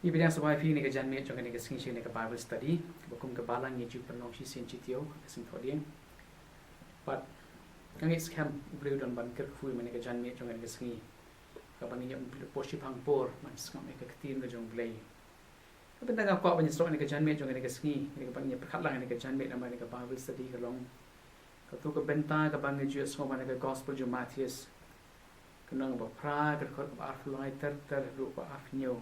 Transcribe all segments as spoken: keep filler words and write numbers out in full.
Ngi pdiang sngewbha ïa phi ïa kane ka janmiet jong kane ka sngi, ïa kane ka Bible study kaba kum ka balang ngi ju pynlong shisien shi taïew ha ka sngi Thohdieng. Bad nga ngeit skhem U Blei u don ban kyrkhu ïa kane ka janmiet jong kane ka sngi, kaba ngin ïoh poi shiphang por ban sngap ïa ka ktien ka jong U Blei. Ka bynta nga kwah ban ïasnoh ïa kane ka janmiet jong kane ka sngi, ïa kaba ngin pyrkhat lang ïa kane ka janmiet namar kane ka Bible study ka long, kato ka bynta kaba ngi ju ïohsngew na ka Gospel jong u Mathaios, ka lynnong ba phra, ka dkhot kaba arphew lai ter ter haduh ba arphew hynñiew.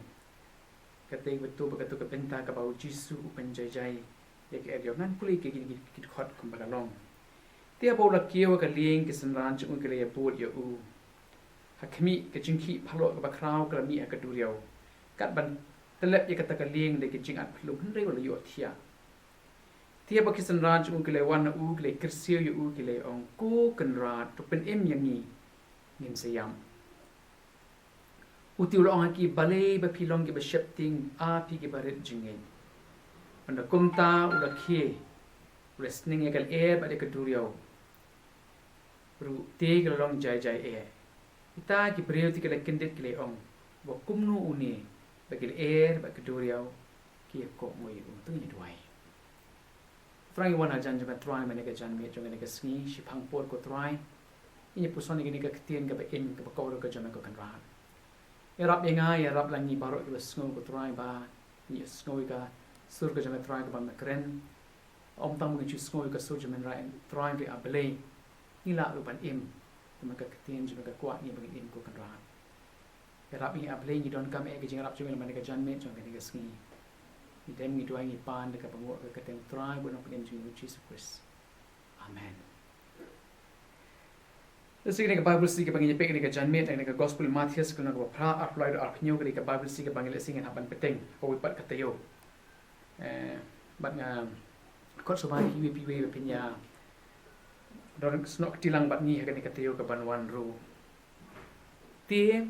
Kata ka bynta ba kato ka bynta kaba u Jisu u pynjai jai ïa ka eriong. Ngan pule ïa kine ki dkhot kumba ka long. Te haba u la kiew ha ka lieng, ki synran jong u ki la ïabud ïa u. Ha khmih, ka jingkhih phyllaw kaba khraw ka la mih ha ka duriaw, kat ban tyllep ïa kata ka lieng da ki jingat phyllung, hynrei u la ïohthiah. Te haba ki synran jong u ki la wan ha u, ki la kyrsiew ïa u, ki la ong, Ko Kynrad, to pynim ïa ngi, ngin sa ïap. U te u la ong ha ki, Balei ba phi long kiba sheptieng, A phi kiba rit jingngeit? Hynda kumta u la khie, u la sning ïa ka lyer bad ïa ka duriaw ruh, te ki la long jai jai eh. Kita ki briew te ki la kyndit, ki la ong, Ba kumno une ba ki lyer bad ka duriaw ki ïakohnguh ïa u? To ngin ïa duwai. Trai, ngi wan hajan jong ka Trai mynne ka janmiet jong kane ka sngi, shiphang por ko Trai, ngin ïa puson ïa kane ka ktien kaba im kaba kawdor ka jong me ko Kynrad. Ïarap ïa nga, ïarap lang ïa ngi baroh kiba sngew ko Trai ba ngin ïa sngew ïa ka sur ka jong ka Trai kaba me kren. Ym tang ba ngin shu sngew ïa ka sur jong me Trai, Trai, hynrei A Blei, ngin lah ruh ban im, namar ka ktien jong me ka kwah ïa ngi ba ngin im ko Kynrad. Ïarap ïa ngi A Blei, ngi donkam eh ka jingïarap jong me mynne ka janmiet jong kane ka sngi. Ngi dem ngi duwai ngi pan da kaba nguh ha ka kyrteng Trai bad u Nongpynim jong ngi u Jisu Khrist. Amen. Lehse kane ka Bible study kaba ngin ïa peit kane ka janmiet, kane ka Gospel Mathaios, ka lynnong kaba phra, arphew lai haduh arphew hynñiew, kane ka Bible study kaba ngi lehse ngin hap ban bteng kawei pat ka taïew. Eh, bad nga khot sngewbha ïa phi iwei pa iwei ba phin ïa don snoh kti lang bad ngi ha kane ka taïew kaban wan ruh. Te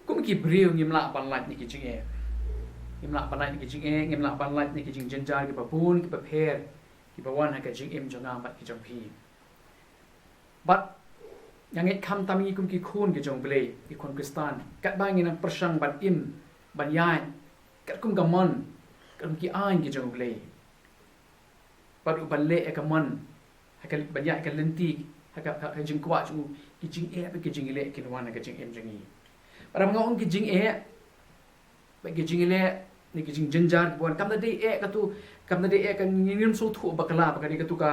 kum ki briew ngim lah ban lait na ki jingeh. Ngim lah ban lait na ki jingeh, ngim lah ban lait na ki jingjynjar kiba bun kiba pher kiba wan ha ka jingim jong nga bad ka jong phi. Bad nga ngeit khamtam ngi kum ki khun ki jong U Blei, ki khun Khristan, katba ngi nang pyrshang ban im, ban ïaid katkum ka mon, katkum ki aiñ ki jong U Blei, bad u ban leh ïa ka mon ha ka, ban ïaid ha ka lynti, ha ka, ha ka jingkwah jong u, ki jingeh bad ki jingïaleh kin wan ha ka jingim jong ngi. Bad haba nga ong ki jingeh bad ki jingïaleh ne ki jingjynjar kiba wan, kam da dei eh kato, kam da dei eh ka, ngim sngewthuh bakla ba ka dei kato ka,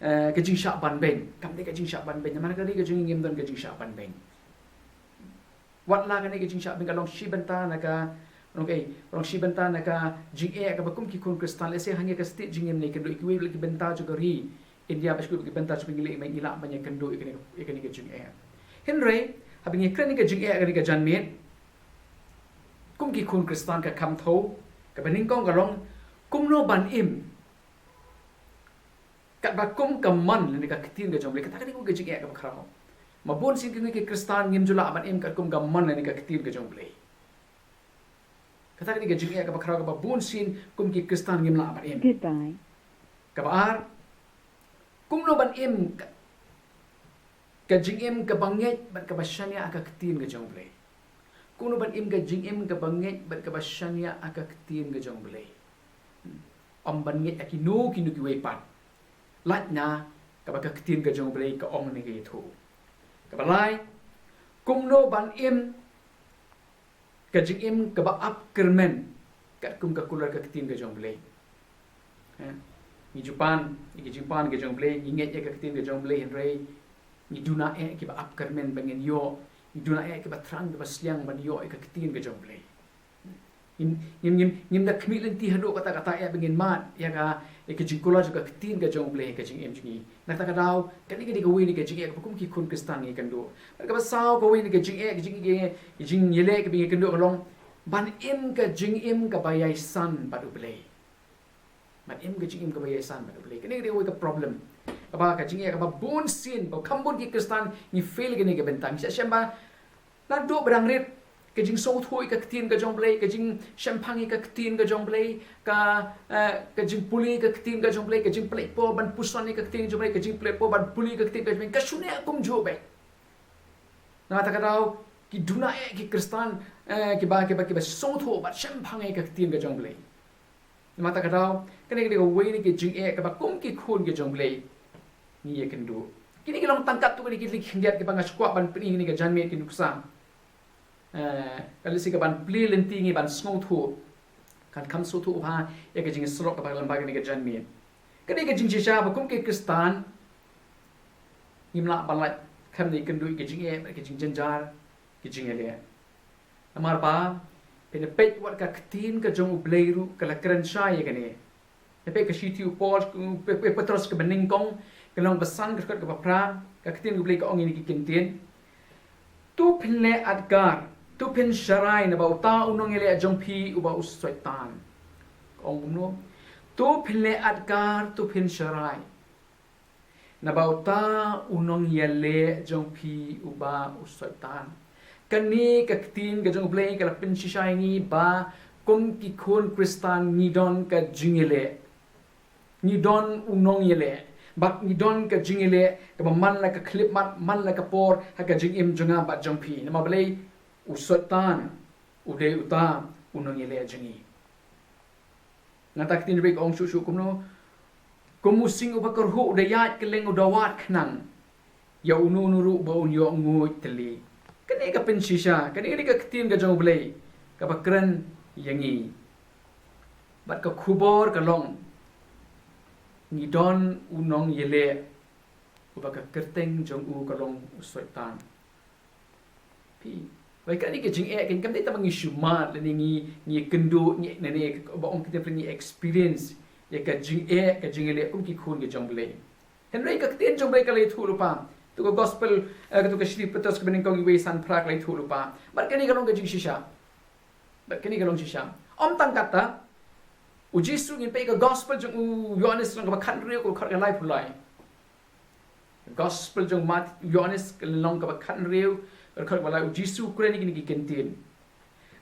eh, ka jingshah banbeiñ. Kam dei ka jingshah banbeiñ, namar ka dei ka jong ngi ngim don ka jingshah banbeiñ. Wat la kane ka jingshah banbeiñ ka long shi bynta na ka, long kaei, long shi bynta na ka jingeh kaba kum ki khun Khristan, lehse hangne ka state jong ngi ne, kynduh ïa kiwei ki bynta jong ka ri India, ba shu ki bynta jong ngi leh, ngi lah ban ïakynduh ïa kane, ïa kane ka jingeh. Hynrei haba ngi kren ïa ka jingeh kane ka janmiet, kum ki khun Khristan, ka kham thew kaba nyngkong ka long, kumno ban im katba kum ka mon lane ka ktien ka jong U Blei. Kata ka dei ka jingeh kaba khraw. Ma bun sien ki, ki Khristan ngim ju lah ban im katkum ka mon lane ka ktien ka jong U Blei. Kata ka dei ka jingeh kaba khraw kaba bun sien kum ki Khristan ngim lah ban im. Goodbye. Kaba ar, kumno ban im ka, ka jingim kaba ngeit bad kaba shaniah ha ka ktien ka jong U Blei. Kumno ban im ka jingim kaba ngeit bad kaba shaniah ha ka ktien ka jong U Blei. Ym ban ngeit ïa kino kino kiwei pat, lait na kaba ka ktien ka jong U Blei ka ong ne ka ïathuh. Kaba lai, kumno ban im ka jingim kaba ap kyrmen katkum ka kular ka ktien ka jong U Blei. Eh, ngi ju pan ïa ka jingpan ka jong U Blei, ngi ngeit ïa ka ktien ka jong U Blei, hynrei ngi duna eh kiba ap kyrmen ba ngin ïoh, ngi duna eh kiba thrang kiba sliang ban ïoh ïa ka ktien ka jong U Blei. Ngim, ngim, ngim, ngim da khmih lynti haduh katta katta eh ba ngin mad ïa ka, ïa ka jingkular jong ka ktien ka jong U Blei ha ka jingim jong ngi. Na kata ka daw, kane ka dei kawei na ka jingeh kaba kum ki khun Khristan ngi kynduh. Bad kaba saw, kawei na ka jingeh, ka jing, ka jingïaleh kaba ngi kynduh ka long ban im ka jingim kaba ïaisam bad U Blei. Ban im ka jingim kaba ïaisam bad U Blei. Kane ka dei kawei ka problem kaba, ka jingeh kaba bun sien, ba kham bun ki Khristan ngi fail kane ka bynta. Ngi shah shem ba naduh ba dang rit, ka jingsngewthuh ïa ka ktien ka jong U Blei, ka jingshemphang ïa ka ktien ka jong U Blei, ka, eh, ka jingpule ïa ka ktien ka jong U Blei, ka jingpynleit por ban puson ïa ka ktien ka jong U Blei, ka jingpynleit por ban pule ïa ka ktien ka jong U Blei, ka shaniah kumjuh beit. Na kata ka daw, Ki duna eh ki Khristan, eh, kiba, kiba, kiba sngewthuh bad shemphang ïa ka ktien ka jong U Blei. Namar kata ka daw, kane ka dei kawei na ki jingeh kaba kum ki khun ki jong U Blei ngi ïakynduh. Kine ki long tang katto katne ki tnat khyndiat kiba nga sngewkwah ban pyni ha kane ka janmiet, ki nuksa. Eh, ka lehse ka ban plie lynti ngi ban sngewthuh. Kan kham sngewthuh bha ïa ka jingsylloh kaba lyngba kane ka janmiet. Ka dei ka jingshisha ba kum ki Khristan ngim lah ban lait khlem da ïakynduh ïa ki jingeh, ki jingjynjar, ki jingïaleh. Namar ba phin ïa peit wat ka ktien ka jong U Blei ruh ka la kren shai ïa kane. Ïa peit ka shithi u Paul, u Pe-, Pe-, Petros kaba nyngkong, ka lynnong ba san, ka dkhot kaba phra, ka ktien U Blei ka ong ïa kine ki kyntien: To phin leh adkar, to phin sharai naba uta u nongïaleh jong phi uba u Soitan. Ka ong kumno? To phin leh adkar, to phin sharai naba uta u nongïaleh jong phi uba u Soitan. Kane ka ktien ka jong U Blei ka la pynshisha ïa ngi ba kum ki khun Khristan ngi don ka jingïaleh. Ngi don u nongïaleh. Bad ngi don ka jingïaleh kaba man la ka khyllipmat, man la ka por ha ka jingim jong nga bad jong phi. Namar balei? U Soitan u dei uta u nongïaleh jong ngi. Nangta ka ktien U Blei ka ong shuh shuh kumno? Kum u sing uba kyrhuh u da ïaid kylleng, u da wad khnang ïa uno uno ruh ba un ïoh nguid tylli. Kane ka pynshisha, kane ka dei ka ktien ka jong U Blei kaba kren ïa ngi. Bad ka khubor ka long, ngi don u nongïaleh uba ka kyrteng jong u ka long u Soitan. Phi, wei, kane ka jingeh kan kam dei tang ba ngi shu mad lane ngi, ngi kynduh, ngi, lane ba ong kita phi, ngi experience ïa ka jingeh, ka jingïaleh kum ki khun ka jong U Blei. Hynrei ka ktien jong U Blei ka la ïathuh lypa. To ka gospel, eh, ka to ka shithi Petros kaba nyngkong, wei san phra, ka la ïathuh lypa. Bad kane ka long ka jingshisha. Bad kane ka long shisha. Ym tang kata, U Jisu, ngin peit ka gospel jong u Ïoannis lynnong kaba khathynriew, ka dkhot kaba laiphew lai. Gospel jong Mat-, Ïoannis lynnong kaba khathynriew, ka dkhot kaba lai, U Jisu u kren ïa kine ki kyntien: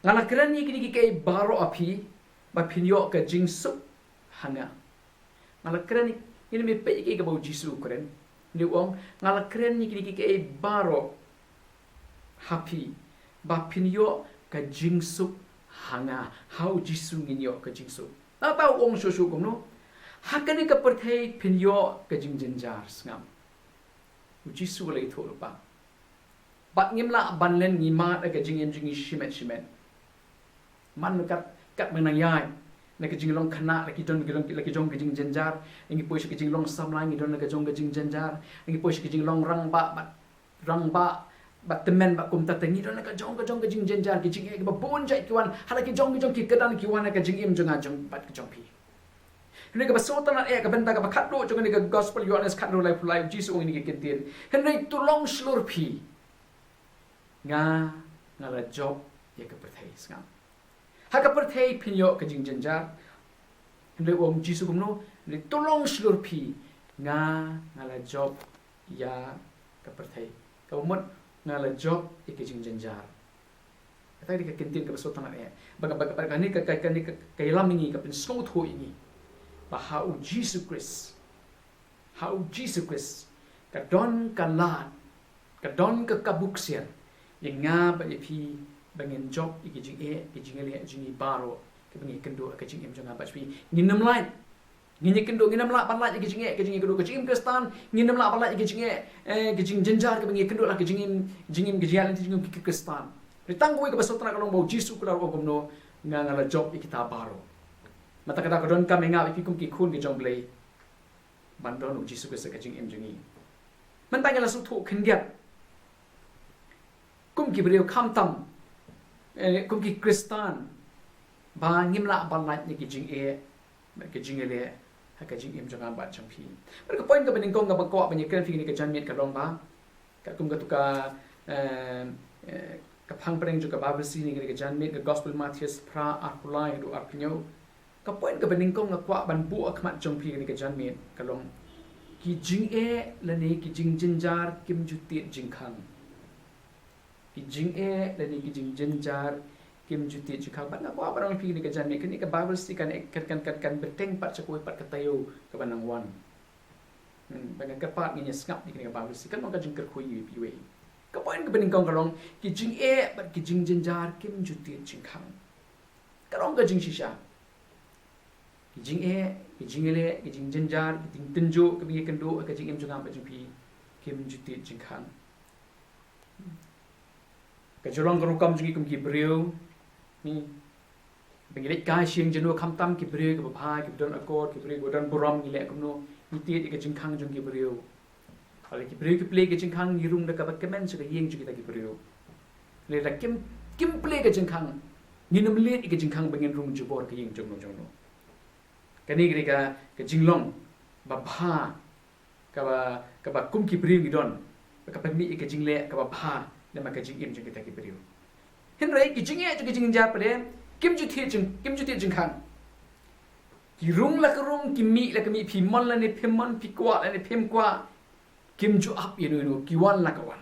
Nga la kren ïa kine kiei kiei baroh ha phi ba phin ïoh ka jingsuk ha nga. Nga la kren, ngin ym peit ïa kaei kaba U Jisu u kren. Hynrei u ong, nga la kren ïa kine kiei kiei baroh ha phi ba phin ïoh ka jingsuk ha nga. Ha U Jisu ngin ïoh ka jingsuk. Nangta u ong shuh shuh kumno? Ha kane ka pyrthei phin ïoh ka jingjynjar, sngap. U Jisu u la ïathuh lypa. Bad ngim lah ban len, ngi mad ha ka jingim jong ngi shimet shimet. Man kat, katba nang ïaid na ka jinglong khynnah, la ki don, ki long, la ki jong ka jingjynjar. Ngi poi sha ka jinglong samla, ngi don la ka jong ka jingjynjar. Ngi poi sha ka jinglong rangbah bad, rangbah bad tymmen bad kumta ter, ngi don la ka jong, ka jong ka jingjynjar, ki jingeh kiba bun jait ki wan ha la ki jong, ki jong ki kyrdan, ki wan ha ka jingim jong nga, jong bad ka jong phi. Hynrei kaba sngewtynnat eh, ka bynta kaba khatduh jong kane ka gospel Ïoannis khathynriew, laiphew lai, U Jisu u ong ïa kine ki kyntien: Hynrei to long shlur phi. Nga, nga la jop ïa ka pyrthei, sngap. Ha ka pyrthei phin ïoh ka jingjynjar. Hynrei u ong U Jisu kumno? Hynrei to long shlur phi. Nga, nga la jop ïa ka pyrthei. Kaba mut, nga la jop ïa ka jingjynjar. Kata ka dei ka kyntien kaba sngewtynnat eh. Ba ka, ba ka, ba kane ka, ka, kane ka, ka ïalam ïa ngi, ka pynsngewthuh ïa ngi ba ha U Jisu Khrist, ha U Jisu Khrist, ka don ka lad, ka don ka kabu ksiar ïa nga bad ïa phi, ba ngin jop ïa ki jingeh, ki jingïaleh jong ngi baroh kiba ngi kynduh ha ka jingim jong nga bad phi. Ngin ym lait, ngin ïakynduh, ngin ym lah ban lait ïa ki jingeh, ki jingeh kynduh ka jingim Khristan, ngin ym lah ban lait ïa ki jingeh, eh, ki jingjynjar kiba ngi kynduh ha ka jingim, jingim, ka jingïaleh jong ngi ki Khristan. Hynrei tang kawei kaba sngewtynnat ka long ba U Jisu u la ong kumno? Nga, nga la jop ïa kita baroh. Mynta ka daw ka donkam ïa nga bad ïa phi kum ki khun ki jong U Blei ban don U Jisu Khrist ha ka jingim jong ngi. Mynta ngi la sngewthuh khyndiat kum ki briew, khamtam, eh, kum ki Khristan, ba ngim lah ban lait na ki jingeh, na ki jingïaleh ha ka jingim jong nga bad jong phi. Bad ka point kaba nyngkong kaba kwah ban ïakren ïa phi ha kane ka janmiet ka long ba, katkum katu ka, eh, eh, ka phang pdeng jong ka Bible study ha kane ka janmiet, ka Gospel Mathaios phra, arphew lai haduh arphew hynñiew. Ka point kaba nyngkong nga kwah ban buh ha khmat jong phi ha kane ka janmiet ka long, ki jingeh lane ki jingjynjar kim ju tied jingkhang. Ki jingeh lane ki jingjynjar kim ju tied jingkhang. Bad nga kwah ban ong ïa phi ha kane ka janmiet, kane ka Bible study kan, kan, kan, kan, kan bteng pat sha kawei pat ka taïew kaba nang wan. Hmm, ba nga kyrpad ngin ïa sngap ïa kane ka Bible study, kan long ka jingkyrkhu iwei pa iwei. Ka point kaba nyngkong ka long, ki jingeh bad ki jingjynjar kim ju tied jingkhang. Ka long ka jingshisha. Ki jingeh, ki jingïaleh, ki jingjynjar, ki jingtynjuh kiba ngi ïakynduh ha ka jingim jong nga bad jong phi, kim ju tied jingkhang. Ka ju long ka rukom jong ngi kum ki briew. Ni, ba ngi leit kai sha ïing jong no, khamtam ki briew kiba bha, kiba don akor, ki briew kiba don burom, ngi leh kumno? Ngi tied ïa ka jingkhang jong ki briew. Hynrei ki briew ki plie ka jingkhang, ngi rung da kaba kmen sha ka ïing jong kita ki briew. Lada kim, kim plie ka jingkhang, ngin ym leit ïa ka jingkhang ba ngin rung jubor ka ïing jong no jong no. Kane ka dei ka, ka jinglong ba bha, kaba, kaba kum ki briew ngi don, ba ka pynmih ïa ka jingleh kaba bha namar ka jingim jong kita ki briew. Hynrei ki jingeh jong ki jingjynjar pat, kim ju tied jing, kim ju tied jingkhang. Ki rung la ka rung, ki mih la ka mih, phi mon lane phim mon, phi kwah lane phim kwah, kim ju ap ïa no ïa no, ki wan la ka wan.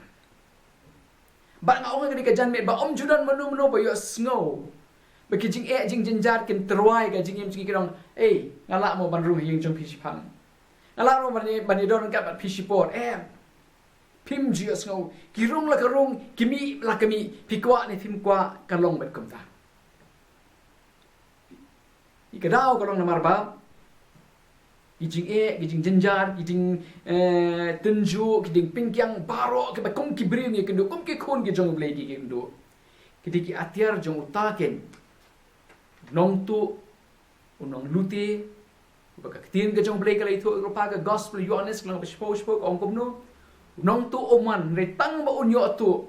Bad nga ong ha kane ka janmiet ba ym ju don mano mano ba ïohsngew ba ki jingeh jingjynjar kin tyrwa ïa ka jingim jong ngi, ki ong, "Ei, nga lah mo ban rung ha ïing jong phi shiphang? Nga lah mo ban, ban ïadon ryngkat bad phi shipor?" Em. Phim ju ïohsngew. Ki rung la ka rung, ki mih la ka mih, phi kwah ne phim kwah, ka long beit kumta. Ïa ka daw ka long namar ba ki jingeh, ki jingjynjar, ki jing, eh, tynjuh, ki jingpynkhiang baroh kiba kum ki briew ngi ïakynduh, kum ki khun ki jong U Blei ki ïakynduh, ki dei ki atiar jong uta ken nongtuh, u nonglute, uba ka ktien ka jong U Blei ka la ïathuh lypa ha ka gospel Ïoannis ka lynnong ba shiphew, shiphew, ka ong kumno? U nongtuh um wan, hynrei tang ba un ïoh tuh,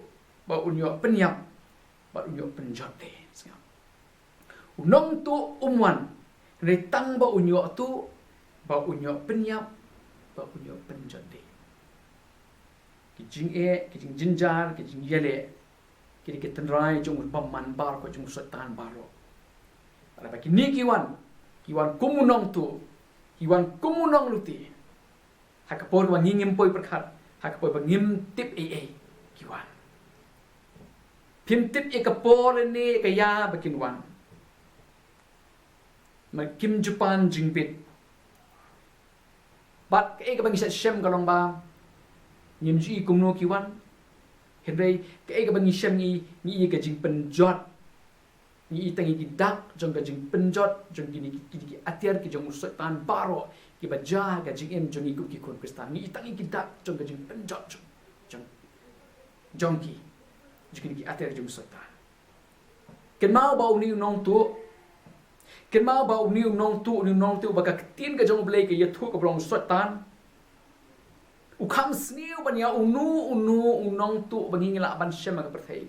ba un ïoh pynïap, ba un ïoh pynjot de. Sngap. U nongtuh um wan, hynrei tang ba un ïoh tuh, ba un ïoh pynïap, ba un ïoh pynjot de. Ki jingeh, ki jingjynjar, ki jingïaleh, ki dei ki tynrai jong u bymman baroh, jong u Soitan baroh. Bad haba kine ki wan, ki wan kum u nongtuh, ki wan kum u nonglute. Ha ka por ba ngi ngim poi pyrkhat, ha ka por ba ngim tip ei ei, ki wan. Phim tip ïa ka por ne ka ïa ba kin wan. Ma kim ju pan jingbit. Bad kaei kaba ngi shah shem ka long ba ngim ju i kumno ki wan. Hynrei kaei kaba ngi shem, ngi, ngi i ka jingpynjot. Ngi i tang ïa ki dak jong ka jingpynjot jong kine ki, kine ki atiar ki jong u Soitan baroh kiba jia ha ka jingim jong ngi kum ki khun Khristan. Ngi i tang ïa ki dak jong ka jingpynjot jong, jong, jong ki, jong kine ki atiar jong u Soitan. Kynmaw ba une u nongtuh, kynmaw ba une u nongtuh, une u nongtuh ba ka ktien ka jong U Blei ka ïathuh ka long u Soitan, u kham sniew ban ïa uno uno u nongtuh ba ngi lah ban shem ha ka pyrthei.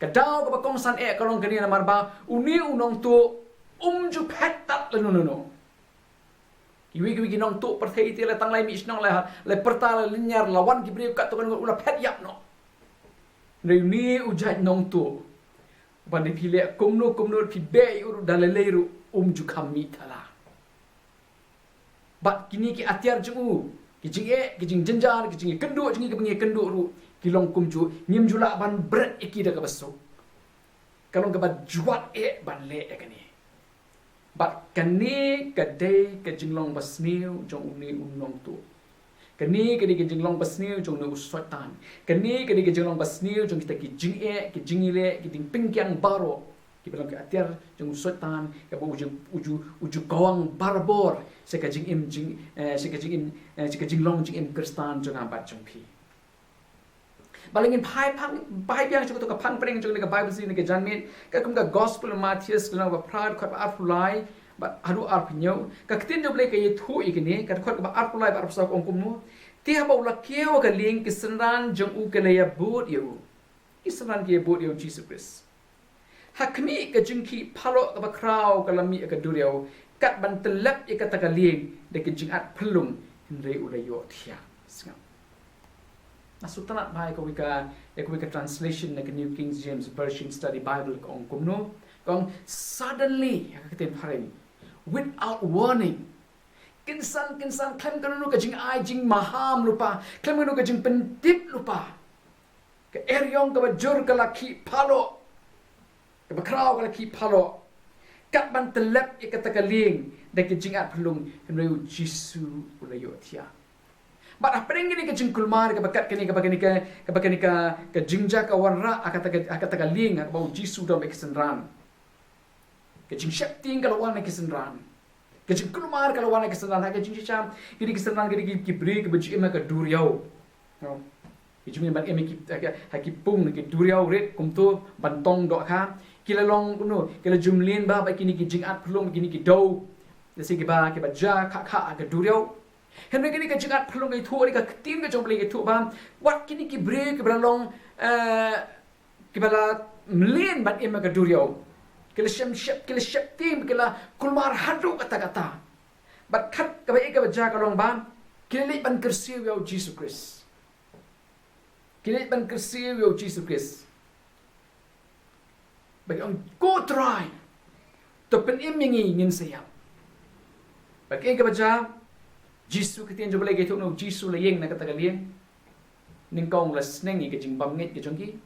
Ka daw kaba kongsan eh ka long kane namar ba une u nongtuh um ju phet tat lano lano. Kiwei kiwei ki nongtuh pyrthei te la tang lai mih shnong, la, la pyrta, la lynñiar, la wan ki briew katto katne, u la phet ïap noh. Hynrei une u jait nongtuh, ban da phi leh kumno kumno, phi beh ïa u ruh da lei lei ruh, um ju kham mih thala. Bad kine ki atiar jong u, ki jingeh, ki jingjynjar, ki jingïakynduh jong ngi kiba ngi ïakynduh ruh, ki long kumjuh, ngim ju lah ban bret ïa ki da kaba suk. Ka long kaba jwat eh ban leh ïa kane. Bad kane ka dei ka jinglong basniew jong une u nongtuh. Kane ka dei ka jinglong basniew jong une u Soitan. Kane ka dei ka jinglong basniew jong kita ki jingeh, ki jingïaleh, ki jingpynkhiang baroh kiba long ki atiar jong u Soitan, kaba u ju, u ju, u ju kawang barabor sha ka jingim jing, eh, sha ka jingim, eh, sha ka jinglong jingim Khristan jong nga bad jong phi. Ba la ngin phai phang, phai biang sha kato ka phang pyrshang jong kane ka Bible study kane ka janmiet, ka kum ka Gospel Mathaios ka lynnong ba phra, dkhot ba arphew lai bad haduh arphew hynñiew. Ka ktien jong U Blei ka ïathuh ïa kane, ka dkhot kaba arphew lai bad arphew saw ka ong kumno: Te haba u la kiew ha ka lieng, ki synran jong u ki la ïabud ïa u. Ki synran ki ïabud ïa U Jisu Khrist. Ha khmih ka jingkhih phaloh kaba khraw ka la mih ha ka duriaw, kat ban tyllep ïa kata ka lieng da ki jingat phyllung, hynrei u la ïohthiah. Sngap. Nga sngewtynnat bha ïa kawei ka, ïa kawei ka translation na ka New King James Version Study Bible, ka ong kumno? Ka ong, suddenly, ha ka ktien phareng, without warning. Kynsan kynsan, khlem kano kano ka jingai jingmaham lypa, khlem kano kano ka jingpyntip lypa, ka eriong kaba jur ka la khih phaloh, kaba khraw ka la khih phaloh, kat ban tyllep ïa kata ka lieng da ki jingat phyllung, hynrei U Jisu u la ïohthiah. Bad hapdeng kane ka jingkulmar kaba kat kane kaba kane ka, kaba kane ka, ka jingjia ka wanrah ha kata ka, ha kata ka lieng ha kaba u Jisu u don bad ki synran. Ka jingsheptieng ka la wan na ki synran. Ka jingkulmar ka la wan na ki synran. Ha ka jingshisha, kine ki synran kine ki, ki briew kiba ju im ha ka duriaw. No. Ki ju im ban im ha ki, ha ki, ha ki pung, ha ki duriaw rit kumto ban tong dohkha. Ki la long kumno, ki la ju mlien bha bad kine ki jingat phyllung, kine ki dew. Lehse kiba, kiba jia khah khah ha ka duriaw. Hynrei kane ka jingat phyllung ka ïathuh, kane ka ktien ka jong U Blei ka ïathuh ba wat kine ki briew kiba la long, eh, kiba la mlien ban im ha ka duriaw, ki la shem shep, ki la sheptieng, ki la kulmar haduh katta katta. Bad kat kaba ïa kaba jia ka long ba ki la leit ban kyrsiew ïa U Jisu Khrist. Ki la leit ban kyrsiew ïa U Jisu Khrist. Bad ki ong, "Ko Trai, to pynim ïa ngi, ngin sa ïap." Bad kaei kaba jia, Jisu, ka ktien jong U Blei ka ïathuh, U Jisu u la ïeng na kata ka lieng. Nyngkong u la sneng ïa ka jingbymngeit ka jong ki.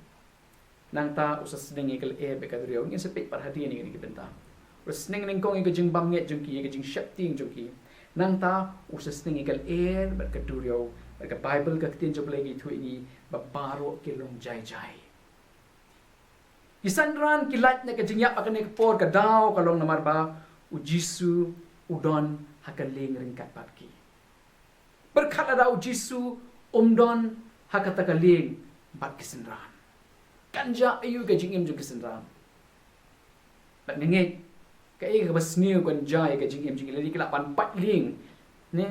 Nangta u sa sneng ïa ka lyer bad ka duriaw. Ngin sa peit pat hadien ïa kine ki bynta. U la sneng nyngkong ïa ka jingbymngeit jong ki, ïa ka jingsheptieng jong ki. Nangta u sa sneng ïa ka lyer bad ka duriaw. Bad ka Baibl, ka ktien jong U Blei ka ïathuh ïa ngi ba baroh ki long jai jai. Ki synran ki lait na ka jingïap ha kane ka por, ka daw ka long namar ba U Jisu u don ha ka lieng ryngkat bad ki. Pyrkhat lada U Jisu um don ha kata ka lieng bad ki synran, kan jia aïu ka jingim jong ki synran? Bad nga ngeit kaei kaba sniew kan jia ïa ka jingim jong ki lada ki lah ban pait lieng. Ne,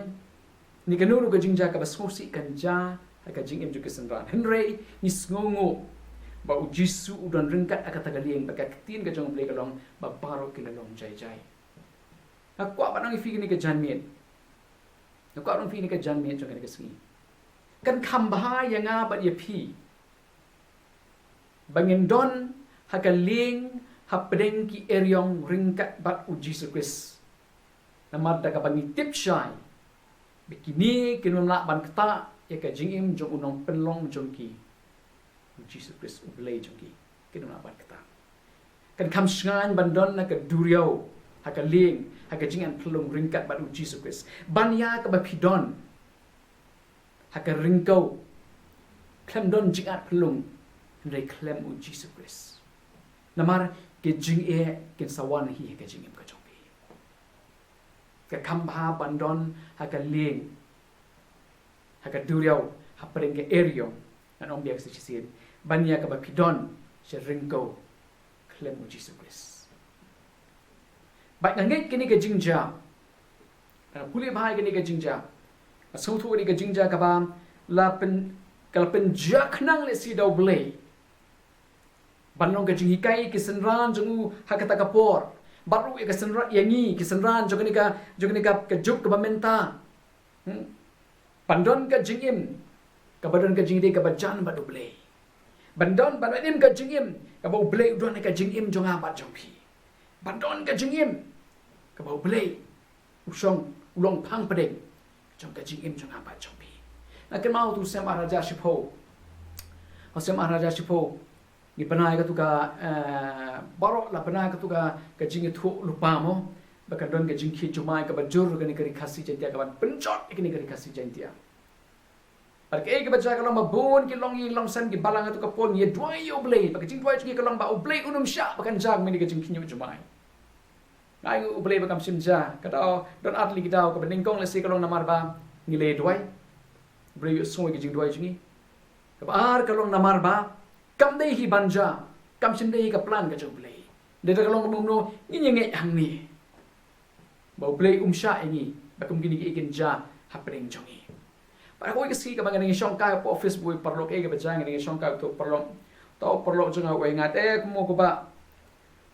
ne kano ruh ka jingjia kaba sngewsih kan jia ha ka jingim jong ki synran. Hynrei ngi sngewnguh ba U Jisu u don ryngkat ha kata ka lieng, bad ka ktien ka jong U Blei ka long ba baroh ki la long jai jai. Nga kwah ban ong ïa phi kane ka janmiet. Nga kwah ban ong ïa phi kane ka janmiet jong kane ka sngi. Kan kham bha ïa nga bad ïa phi ba ngin don ha ka lieng hapdeng ki eriong ryngkat bad U Jisu Khrist. Namar da kaba ngi tip shai ba kine kin ym lah ban ktah ïa ka jingim jong u nongpynlong jong ki, U Jisu Khrist, U Blei jong ki. Kin ym lah ban ktah. Kan kham shngaiñ ban don ha ka duriaw, ha ka lieng, ha ka jingat phyllung ryngkat bad U Jisu Khrist. Ban ïa kaba phi don ha ka ryngkew, khlem don jingat phyllung, hynrei khlem U Jisu Khrist. Namar ki jingeh kin sa wan hi ha ka jingim ka jong phi. Ka kham bha ban don ha ka lieng, ha ka duriaw, hapdeng ka eriong, ngan ong biang sa shisien, ban ïa kaba phi don sha ryngkew khlem U Jisu Khrist. Bad nga ngeit kane ka jingjia, nga pule bha ïa kane ka jingjia, nga sngewthuh kane ka jingjia kaba la pyn, ka la pynjia khnang lehse da U Blei ban long ka jinghikai ki synran jong u ha kata ka por. Bad ruh ïa ka synran, ïa ngi ki synran jong kane ka, jong kane ka, ka juk kaba mynta. Hmm. Ban don ka jingim kaba don ka jingïadei kaba jan bad U Blei. Ban don, ban im ka jingim kaba U Blei u don ha ka jingim jong nga bad jong phi. Ban don ka jingim kaba U Blei u shong, u long phang pdeng jong ka jingim jong nga bad jong phi. Nga kynmaw tu Hosea Maharaja shiphew. Hosea Maharaja shiphew. Ngi bna ïa katu ka, eh, baroh la bna ïa katu ka, ka jingïathuhlypa mo. Ba kan don ka jingkhie jumai kaba jur kane ka Ri Khasi Jaiñtia, kaban pynjot ïa kane ka Ri Khasi Jaiñtia. Bad kaei kaba jia ka long ba bun ki longïing longsem ki balang ha katu ka por ngi ïa duwai ïa U Blei. Bad ka jingduwai jong ngi ka long ba U Blei un ym shah ba kan jia kane ka jingkhie jumai. Nga ainguh U Blei ba kam shym jia. Ka daw, don ar tylli ki daw, kaba nyngkong lehse ka long namar ba ngi la ïa duwai, U Blei u ïohsngew ïa ka jingduwai jong ngi. Kaba ar ka long namar ba kam dei hi ban jia, kam shym dei hi ka plan ka jong U Blei. Dei da ka long kumno kumno ngin ïa ngeit hangne ba U Blei um shah ïa ngi ba kum kine kiei kin jia hapdeng jong ngi. Bad ha kawei ka sngi kaba nga dang ïashongkai hapoh office bad u paralok, eh, kaba jia nga dang ïashongkai bad u paralok. Uta u paralok jong nga u ong ïa nga, eh, kumno kumba,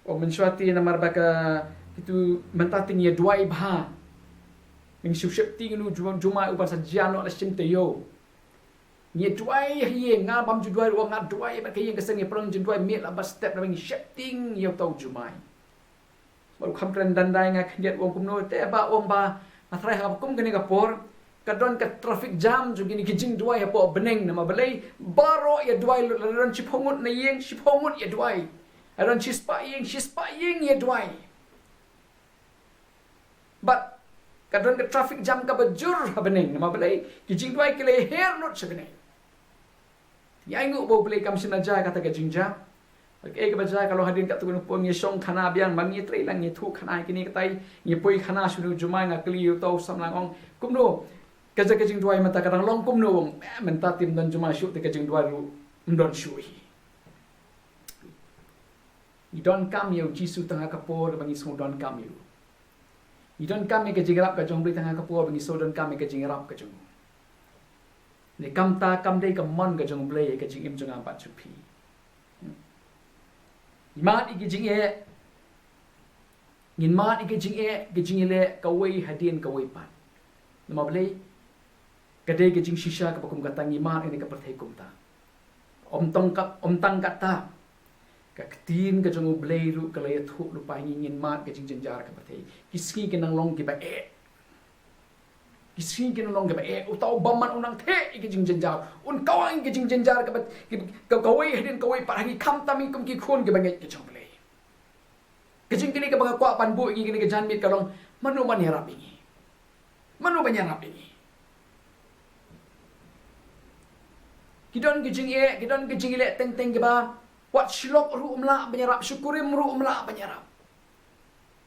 u ong mynshuwa te namar ba ka, kitu mynta te ngi ïa duwai bha. Ngi shu sheptieng ïa u jum-, jumai u ban sa jia noh la shisien taïew. Ngi ïa duwai ha ïing, nga bym ju duwai ruh, nga duwai bad ka ïing ka sem, ngi pynlong jingduwai miet la ba step, naba ngi sheptieng ïa uta u jumai. Bad u kham kren dang dai, nga khyndiat u ong kumno te bah, u ong bah, nga tharai ha kum kane ka por ka don ka traffic jam jong kine ki jingduwai hapoh bneng, namar balei baroh ïa duwai lut, lada don shiphew ngut na ïing, shiphew ngut ïa duwai. Lada don shispah ïing, shispah ïing ïa duwai. Bad Ka don ka traffic jam kaba jur ha bneng. Namar balei? Ki jingduwai ki la her lut sha bneng. Ngi ainguh ba U Blei kam shim na jia kata ka jingjia. Kaei kaba jia ka long hadien katto katne por ngi shong khana biang, ma ngi trei lang ngi thuh khana kine katai, ngi poi khana shuh, jumai nga kylli ïa uto u samla, nga ong kumno ka jia ka jingduwai mynta, ka dang long kumno? Ong, eh, mynta te ym don jumai shuh te ka jingduwai ruh ym don shuh hi. Ngi donkam ïa U Jisu tang ha ka por ba ngi sngew donkam ïa u. Ngi donkam ïa ka jingïarap ka jong U Blei tang ha ka por ba ngi sngew donkam ïa ka jingïarap ka jong u. Ne kumta kam dei ka mon ka jong U Blei ïa ka jingim jong nga bad jong phi. Ngin mad ïa ka jingeh, ngin mad ïa ka jingeh, ka jingeh leh kawei hadien kawei pat. Namar balei? Ka dei ka jingshisha kaba kum kata ngi mad ïa kane ka pyrthei kumta. Ym tang kat, ym tang kata. Ka ktien ka jong U Blei ruh ka la ïathuh lypa ïa ngi ngin mad ka jingjynjar ka pyrthei. Ki sngi ki nang long kiba eh. Ki sngi ki nang long kiba eh. Uta u bymman un nang theh ïa ka jingjynjar. Un kawang ïa ka jingjynjar kaba, ka, ka, kawei hadien kawei pat ha ngi khamtam kum ki khun kiba ngeit ka jong U Blei. Ka jingkylli kaba nga kwah ban buh ïa ngi kane ka janmiet ka long, mano ban ïarap ïa ngi? Mano ban ïarap ïa ngi? Ki don ki jingeh, ki don ki jingeh leh teng teng kiba wat shi lok ruh um lah ban ïarap, shi kurim ruh um lah ban ïarap.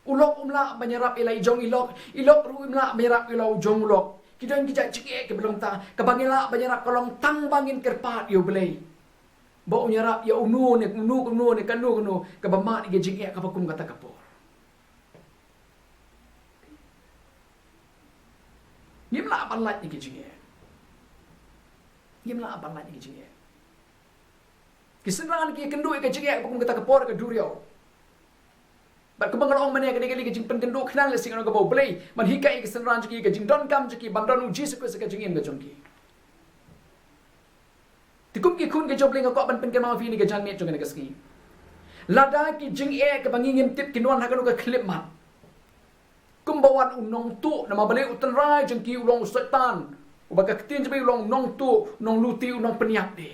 U lok um lah ban ïarap ïa la i jong i lok, i lok ruh um lah ban ïarap ïa la u jong u lok. Ki don ki jait jingeh kiba long ta, kaba ngi lah ban ïarap ka long tang ba ngin kyrpad ïa U Blei. Ba un ïarap ïa uno ne uno, uno ne kano kano kaba mad ïa ka jingeh kaba kum kata ka por. Ngim lah ban lait ïa ka jingeh. Ngim lah ban lait ïa ka jingeh. Ki synran ki kynduh ïa ka jingeh kaba kum kata ka por ka duriaw. Bad kumba nga la ong mynne, ka dei ka jingpynkynduh khnang lehse ngan ong kaba U Blei ban hikai ïa ki synran jong ki, ka jingdonkam jong ki ban don U Jisu Khrist ha ka jingim ka jong ki. Te kum ki khun ka jong U Blei nga kwah ban pynkynmaw ïa phi ha kane ka janmiet jong kane ka sngi. Lada ki jingeh kaba ngi ngim tip kin wan ha kano ka khyllipmat. Kumba wan u nongtuh, namar balei u tynrai jong ki u long u Soitan. Uba ka ktien jong U Blei u long u nongtuh, u nongluti, u nongpynïap de.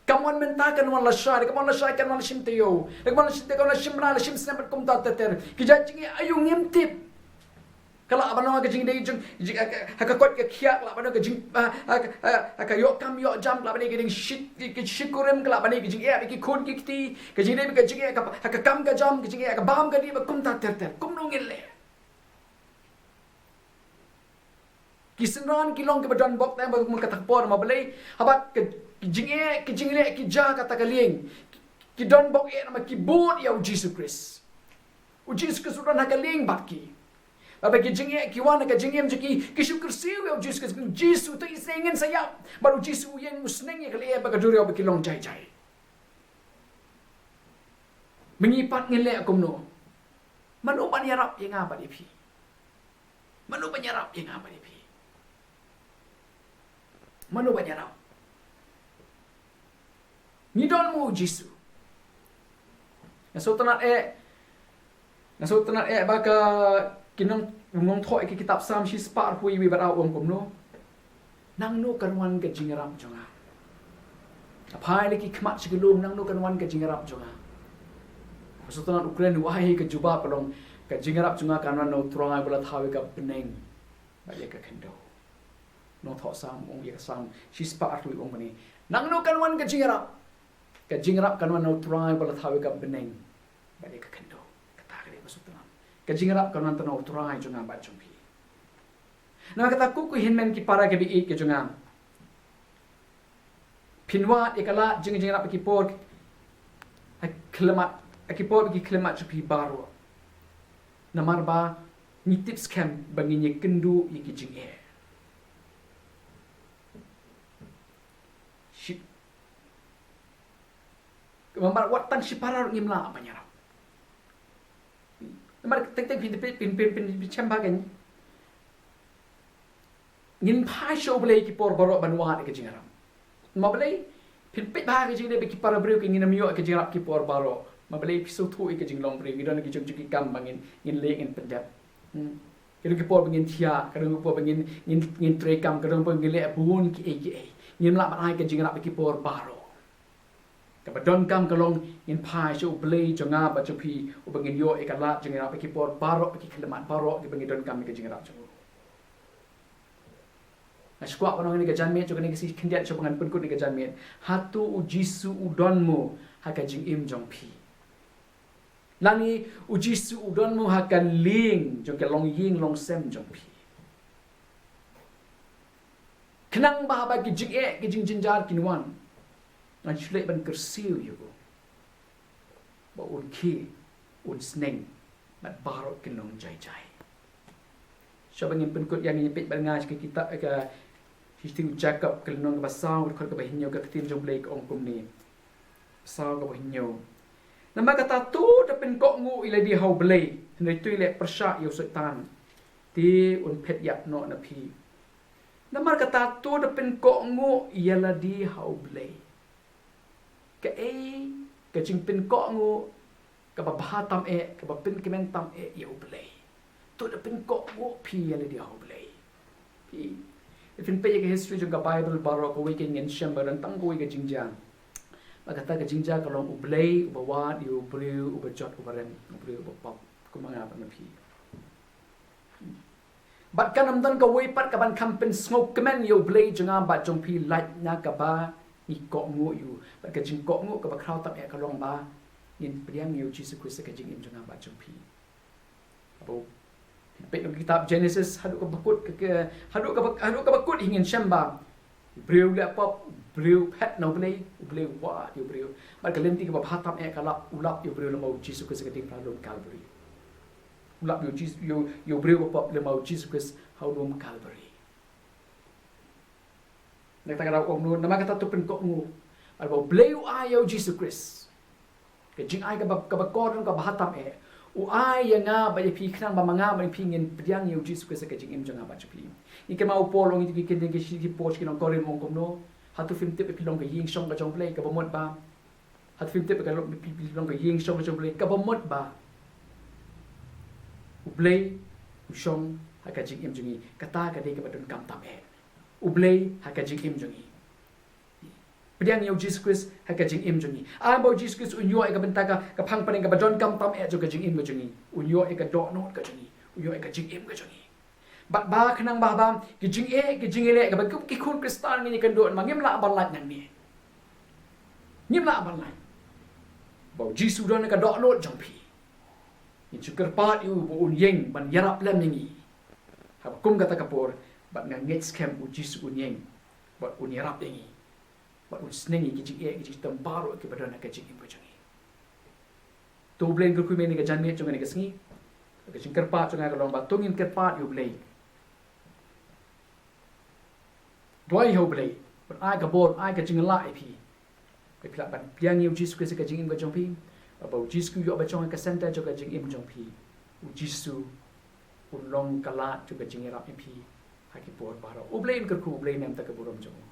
Kam wan mynta kan wan lashai, kam wan lashai kan wan shim taïew. Kam wan shim taïew kan wan shim bnai, shim snem bad kumta ter ter. Ki jait jingeh aïu ngim tip. Ka lah ban long ka jingdei jing, jing, ha ka, ha ka koit ka khiah, ka lah ban long ka jing, ha, ha, ha, ha ka ïoh kam ïoh jam, ka lah ban long ka jingshit, ka, ka shikurim, ka lah ban long ka jingeh ïa ki khun ki kti, ka jingdei ka jingeh ka, ha ka kam ka jam, ka jingeh ka bam ka dih bad kumta ter ter. Kumno ngin leh? Ki synran ki long kiba don bok tang ba kum kata ka por, namar balei? Haba ki jingeh, ki jingleh ki jia kata ka lieng, ki don bok eh namar ki bud ïa U Jisu Khrist. U Jisu Khrist u don ha ka lieng bad ki. Haba ki jingeh ki wan ha ka jingim jong ki, ki shu kyrsiew ïa U Jisu Khrist, Jisu, to isynei ngin sa ïap. Bad U Jisu u ïeng u sneng ïa ka lyer bad ka duriaw ba ki long jai jai. Ma ngi pat ngin leh kumno? Mano ban ïarap ïa nga bad ïa phi? Mano ban ïarap ïa nga bad ïa phi? Mano ban ïarap? Ngi don mo U Jisu. Nga sngewtynnat eh, nga sngewtynnat eh ba ka ki nong, nongthoh ïa ki kitab Salm shispah arphew wei bad ar u ong kumno? Nangno kan wan ka jingïarap jong nga? Nga phai la ki khmat sha ki lum, nangno kan wan ka jingïarap jong nga? Nga sngewtynnat u kren, u ai ka jubab ka long, ka jingïarap jong nga kan wan na U Trai uba la thaw ïa ka bneng bad ïa ka khyndew. Nongthoh Salm u ong ïa ka Salm shispah arphew wei u ong kumne. Nangno kan wan ka jingïarap? Ka jingïarap kan wan na U Trai uba la thaw ïa ka bneng bad ïa ka khyndew. Kata ka dei ba sngewtynnat. Ka jingïarap kan wan na U Trai jong nga bad jong phi. Namar kata ko ki hynmen ki para kiba ïeit ki jong nga, phin wad ïa ka lad jingïarap ha ki por, ha ki khyllipmat, ha ki por ki khyllipmat jong phi baroh. Namar ba ngi tip skhem ba ngin ïakynduh ïa ki jingeh. Shi, namar wat tang shipara ruh ngim lah ban ïarap. Namar teng teng phin, phin, phin, phin, phin, phin shem ba kan ngin phai sha U Blei ki por baroh ban wad ïa ka jingïarap. Ma balei? Phin peit ba ka jingïarap ki para briew ki ngin ym ïoh ïa ka jingïarap ki por baroh. Ma balei? Phi sngewthuh ïa ka jinglong briew, ngi don ki jong ki kam ba ngin, ngin leh, ngin pyndep. Hmm. Ka don ki por ba ngin thiah, ka don ki por ba ngin, ngin, ngin trei kam, ka don ki por ngin leh bun kiei kiei. Ngim lah ban ai ka jingïarap ïa ki por baroh. Kaba donkam ka long ngin phai sha U Blei jong nga bad jong phi, uba ngin ïoh ïa ka lad jong ngi ha ki por baroh, ki khyllipmat baroh kiba ngi donkam ïa ka jingïarap jong u. Nga sngewkwah ban ong ïa ka janmiet jong kane ka sngi khyndiat shuwa ba ngan pynkut ïa ka janmiet. Hato U Jisu u don mo ha ka jingim jong phi? Lane U Jisu u don mo ha ka lieng jong ka longïing longsem jong phi? Khnang ba haba ki jingeh ki jingjynjar kin wan, ngan shu leit ban kyrsiew ïa u ba un khie, un sneng, bad baroh kin long jai jai. Shuwa ba ngin pynkut ïa ngi, peit bad nga sha ka kitab ka Shithi U Jakob ka lynnong kaba saw, ka dkhot kaba hynñiew, ka ktien jong U Blei ka ong kumne. Saw kaba hynñiew. Namar kata to da pynkohnguh ïa lade ha U Blei, hynrei to leh pyrshah ïa u Soitan, te un phet ïap noh na phi. Namar kata to da pynkohnguh ïa lade ha U Blei. Kaei ka jingpynkohnguh kaba bha tam eh, kaba pynkmen tam eh ïa U Blei? To da pynkohnguh phi ïa lade ha U Blei. Phi, phin peit ïa ka history jong ka Bible baroh, kawei ka ngin shem ba don tang kawei ka jingjia. Ba kata ka jingjia ka long U Blei uba wad ïa u briew uba jot uba rem, u briew uba pop, kum ma nga bad ma phi. Bad kan ym don kawei pat kaban kham pynsngewkmen ïa U Blei jong nga bad jong phi lait na kaba ngi kohnguh ïa u. Bad ka jingkohnguh kaba khraw tam eh ka long ba ngin pdiang ïa U Jisu Khrist ha ka jingim jong nga bad jong phi. Haba peit ha ka kitab Genesis haduh kaba kut, ka, ka, haduh kaba, haduh kaba kut hi ngin shem ba u briew u leh pop, u briew u phet na U Blei, U Blei u wad ïa u briew. Bad ka lynti kaba bha tam eh ka lap, u lap ïa u briew lyngba U Jisu Khrist ha ka diengphna lum Kalbari. U lap ïa u Jis-, ïa u, ïa u briew uba pop lyngba U Jisu Khrist ha u lum Kalbari. Na kata ka daw ong no, namar kata to pynkohnguh. Bad ba U Blei u ai ïa U Jisu Khrist ka jingai kaba, kaba kordor kaba bha tam eh. U ai ïa nga bad ïa phi khnang ba ma nga bad phi ngin pdiang ïa U Jisu Khrist ha ka jingim jong nga bad jong phi. Ngi kynmaw u Paul u ong ïa ki, ki, ki, ki, ki, ki, ki, ki nong Korinth, u ong kumno. Hato phim tip ba phi long ka ïing shong ka jong U Blei kaba mut ba. Hato phim tip ba ka long, phi, phi long ka ïing shong ka jong U Blei kaba mut ba U Blei u shong ha ka jingim jong ngi. Kata ka dei kaba donkam tam eh. U Blei ha ka jingim jong ngi. Pdiang ïa U Jisu Khrist ha ka jingim jong ngi. Ai ba U Jisu Khrist un ïoh ïa ka bynta ka, ka phang pdeng kaba donkam tam eh jong ka jingim ka jong ngi. Un ïoh ïa ka dohnud ka jong ngi. Un ïoh ïa ka jingim ka jong ngi. Bad ba khnang ba haba ki jingeh ki jingeh kaba ki, ki khun Khristan ngin ïakynduh, ma ngim lah ban lait nangne. Ngim lah ban lait. Ba U Jisu u don ha ka dohnud jong phi. Ngin shu kyrpad ïa u ba un ïeng ban ïarap lem ïa ngi. Haba kum kata ka por, bad nga ngeit skhem U Jisu un ïeng bad un ïarap ïa ngi. Bad un sneng ïa ki jingeh ki jingshitom baroh kiba don ha ka jingim ka jong ngi. To U Blei un kyrkhu ïa ngi ha ka janmiet jong kane ka sngi. Ka jingkyrpad jong nga ka long ba to ngin kyrpad ïa U Blei. Duwai ha U Blei ban ai ka bor, ai ka jinglah ïa phi. Ba phi lah ban pdiang ïa U Jisu Khrist ha ka jingim ka jong phi. Ba U Jisu u ïoh ba jong ha ka center jong ka jingim jong phi. U Jisu un long ka lad jong ka jingïarap ïa phi ha ki por baroh. U Blei un kyrkhu, U Blei un ai ka burom jong u.